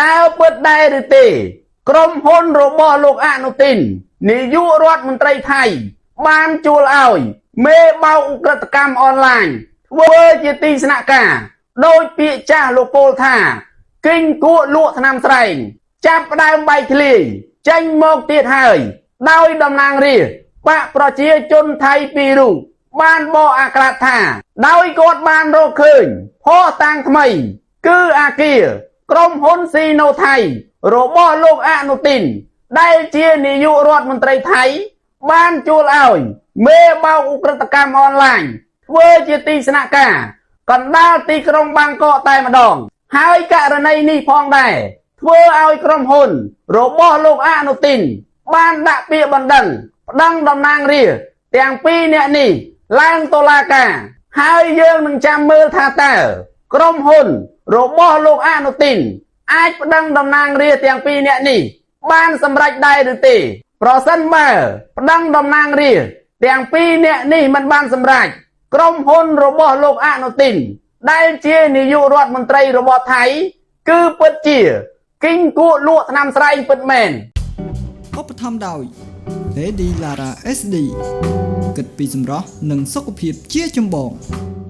តើពិតដែរឬទេ ក្រុមហ៊ុនរបស់លោកអនុទិននាយករដ្ឋមន្ត្រីថៃ បានជួលឲ្យមេបោកឧក្រិដ្ឋកម្មអនឡាញធ្វើជាទីស្នាក់ការដោយពាក្យចាស់លោកពោលថាគិញគក់លក់ថ្នាំស្រែងចាប់ផ្ដើមបែកធ្លាយចេញមកទៀតហើយ ដោយតំណាងរាស្ត្របក្សប្រជាជនថៃពីររូបបានបកអាក្រាតថា ដោយគាត់បានរកឃើញភស្តុតាងថ្មី គឺអាគារក្រុមហ៊ុនស៊ីណូថៃ របស់លោកអនុទិន ដែលជានាយករដ្ឋមន្ត្រីថៃ បានជួលឲ្យមេបោកឧក្រិដ្ឋកម្មអនឡាញធ្វើជាទីស្នាក់ការកណ្ដាលទីក្រុងបាងកកតែម្ដង ហើយករណីនេះផងដែរធ្វើឲ្យក្រុមហ៊ុន របស់លោកអនុទិន បានដាក់ពាក្យបណ្ដឹងប្តឹងតំណាងរាស្ត្រទាំងពីរនាក់នេះឡើងតុលាការ ហើយយើងនឹងចាំមើលថាតើក្រុមហ៊ុន របស់លោកអនុទិន អាចប្តឹងតំណាងរាស្ត្រទាំងពីរនាក់នេះ បានសម្រេចដែរឬទេ ប្រសិនបើប្តឹងតំណាងរាស្ត្រទាំងពីរនាក់នេះមិនបានសម្រេចក្រុមហ៊ុនរបស់លោកអនុទិន ដែលជានាយករដ្ឋមន្ត្រីរបស់ថៃ គឺពិតជាគិញគក់លក់ថ្នាំស្រែងពិតមែន ឧបត្ថម្ភដោយ Lady Lara SD គិតពីសម្រស់និងសុខភាពជាចម្បង។